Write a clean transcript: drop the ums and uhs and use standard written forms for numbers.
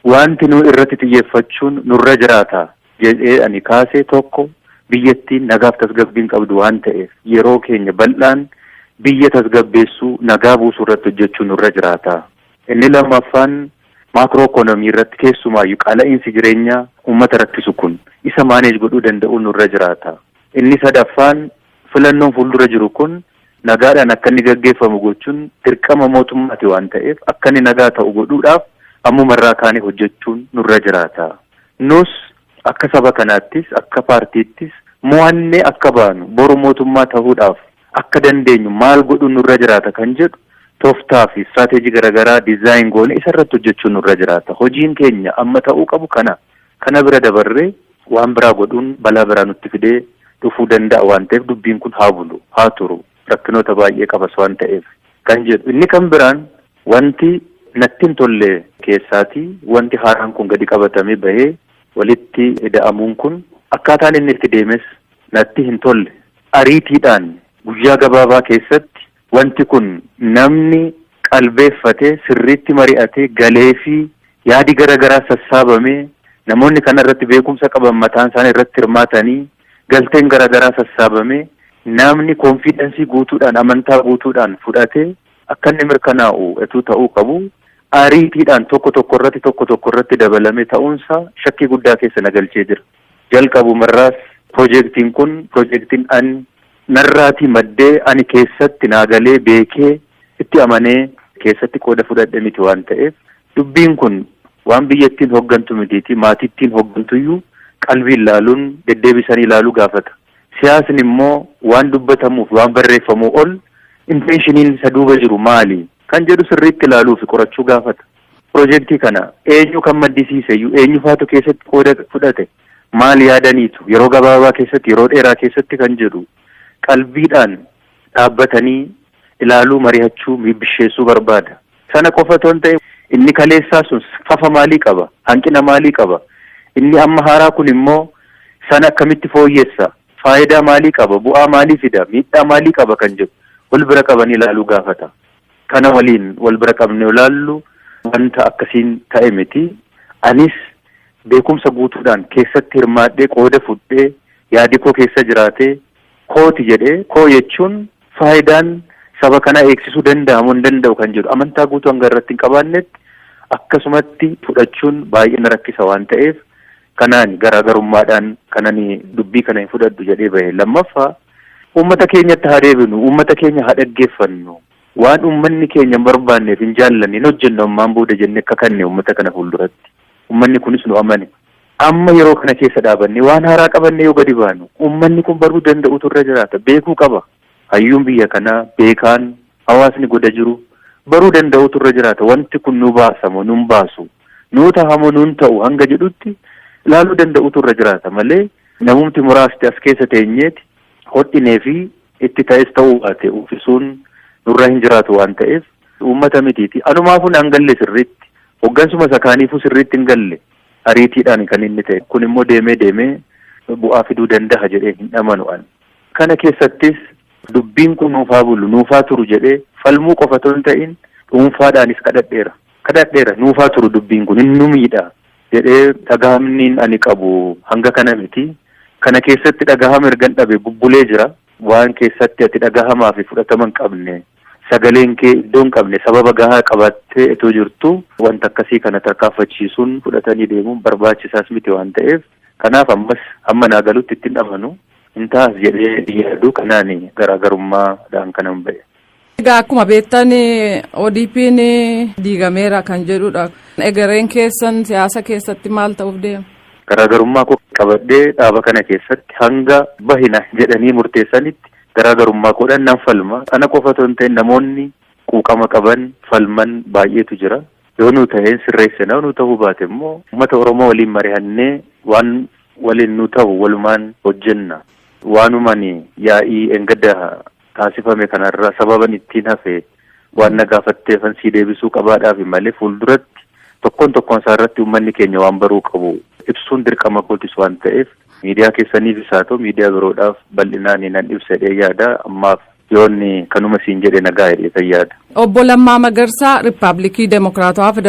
Wanti nu irratti xiyyeeffachuun nurra jiraata jedhee ani kaasee tokko, biyyattiin nagaaf tasgabbiin qabdu waan ta'eef, yeroo keenya bal'aan biyya tasgabbeessuu, nagaa buusuu irratti hojjechuun nurra jiraata. Inni lammaffaan macro economy irratti, keessumaayyuu qaala'iinsi jireenyaa uummata rakkisu kun isa manage godhuu danda'u nurra jiraata. Inni sadaffaan filannoon fuuldura jiru kun nagaadhaan akka inni gaggeeffamu gochuun dirqama mootummaati waan ta'eef, akka inni nagaa ta'u godhuudhaaf ammumarraa kaanee hojjechuun nurra jiraata. Nus akka saba kanaattis akka paartiittis mo'annee akka baanu, boru mootummaa ta'uudhaaf akka dandeenyu maal godhuun nurra jiraata kan jedhu tooftaa fi istirateejii garaagaraa design goone isa irratti hojjechuun nurra jiraata. Hojiin keenya amma ta'uu qabu kana. Kana bira dabarree waan biraa godhuun balaa biraa nutti fidee dhufuu danda'a waan ta'eef, dubbiin kun haa bulu, haa turu, rakkinoota baay'ee qabas waan ta'eef kan jedhu. Inni kan biraan wanti natti hin tolle keessaatii wanti haaraan kun gadi qabatamee bahee walitti ida'amuun kun akkaataan inni itti deemes natti hin tolle. Ariitiidhaan guyyaa gabaabaa keessatti wanti kun namni qalbeeffatee, sirriitti mari'atee, galee fi yaadi garaagaraa sassaabamee, namoonni kana irratti beekumsa qaban mataan isaanii irratti hirmaatanii, galteen garaagaraa sassaabamee, namni confidence guutuudhaan, amantaa guutuudhaan fudhatee akka inni mirkanaa'u etuu ta'uu qabu, ariitiidhaan tokko tokko irratti tokko tokko irratti dabalame ta'uunsaa shakkii guddaa keessa na galchee jira. Jalqabumarraas piroojeektiin kun piroojeektiin ani narraatii maddee, ani keessatti naagalee, beekee, itti amanee keessatti qooda fudhadhe miti waan ta'eef, dubbiin kun waan biyyattiin hoggantu mitiiti, maatittiin hoggantuyyuu qalbiin ilaaluun, deddeebisanii ilaaluu gaafata. Siyaasni immoo waan dubbatamuuf waan barreeffamuu ol intentioniin isa duuba jiru maali kan jedhu sirriitti ilaaluu fi qorachuu gaafata. Piroojeektii kana eenyu kan maddisiise iyyuu, eenyu faatu keessatti qooda fudhate, maal yaadaniitu, yeroo gabaabaa keessatti, yeroo dheeraa keessatti kan jedhu qalbiidhaan dhaabbatanii ilaaluu, mari'achuu, bisheessuu barbaada. Sana qofa otoo hin ta'e, inni kaleessaa sun fafa maalii qaba? Hanqina maalii qaba? Inni amma haaraa kun immoo sana akkamitti fooyyessa? Faayidaa maalii qaba? Bu'aa maalii fida? Miidhaa maalii qaba kan jedhu wal bira qabanii ilaaluu gaafata. Kana waliin wal bira qabnee ilaallu wanta akkasiin ta'e miti. Anis beekumsa guutuudhaan keessatti hirmaadhee, qooda fudhee, yaadi koo keessa jiraatee, kooti jedhee, koo jechuun faayidaan saba kanaa eegsisuu danda'amu hin danda'u kan jedhu amantaa guutuu hanga irratti hin qabaannetti akkasumatti fudhachuun baay'ee na rakkisa waan ta'eef, kanaan garaagarummaadhaan kanani dubbii kana hin fudhadhu jedhee bahe. Lammaffaa, uummata keenyatti haa deebinu, uummata keenya haa dhaggeeffannu. Waan uummanni keenya hin barbaanneef hin jaallanne hin hojjennu ammaan booda jennee akka kanne uummata kana fuulduratti. Uummanni kunis nu amane. Amma yeroo kana keessa dhaabanne waan haaraa qabanne yoo gadi baanu, uummanni kun baruu danda'utu irra jiraata, beekuu qaba. Hayyuun biyya kanaa, beekaan, hawaasni goda jiru baruu danda'utu irra jiraata. Wanti kun nu baasamoo nun baasu, nuu tahamoo nun ta'u hanga jedhutti ilaaluu danda'utu irra jiraata malee, namumti muraasti as keessa teenyeeti hodhinee fi itti ta'es ta'uu baate uffisuun nurra hin jiraatu waan ta'eef, uummata mitiiti. Anumaafuu naan galle sirriitti, hoggansuma isa kaaniifuu sirriitti hin galle. Ariitiidhaan kan inni ta'e kun immoo deemee deemee bu'aa fiduu danda'a jedhee hin amanu ani. Kana keessattis dubbiin kun nuufaa bulu, nuufaa turu jedhee falmuu qofa otoo hin ta'in dhuunfaadhaanis kadhadheera. Kadhadheera, nuufaa turu dubbiin kun, inni nu miidha jedhee. Dhagahamniin ani qabu hanga kana miti. Kana keessatti dhagahama ergan dhabe bubbulee jira. Waan keessatti ati dhagahamaa fi fudhatama hin qabne, sagaleen kee iddoo hin qabne, sababa gahaa qabaattee itoo jirtu wanta akkasii kana tarkaanfachiisuun, fudhatanii deemuun barbaachisaas miti waan ta'eef, kanaaf ammas hamma naa galutti ittiin amanu, hin taas jedhee yaadu, kanaan garaagarummaadhaan kanan ba'e. Egaa akkuma beektan ODP'n diigameera kan jedhudha. Egereen keessan siyaasa keessatti maal ta'uuf deema? Garaagarummaa koo qabadhee dhaaba kana keessatti hanga bahina jedhanii murteessanitti garaagarummaa koodhaan nan falma. Ana qofa otoo hin ta'in namoonni quuqama qaban falman baay'eetu jira. Yoo nu ta'een sirreessina, nu ta'uu baate immoo uummata Oromoo waliin mari'annee waan waliin nu ta'u walumaan hojjenna. Waanumani yaa'ii engadda taasifame kanarraa sababan ittiin hafe waan na gaafatteefan sii deebisuu qabaadhaafi malee, fuulduratti tokkoon tokkoon isaa irratti uummanni keenya waan baruu qabu ibsuun dirqama kootis waan ta'eef, miidiyaa keessaniifis haa ta'u miidiyaa biroodhaaf bal'inaan nan ibsa jedhee yaada. Ammaaf yoonni kanuma siin jedhe nagaa jedhee yaada. Obbo Lammaa Magarsaa, Riippaabilikii Demokiraatawaa Federaalaa.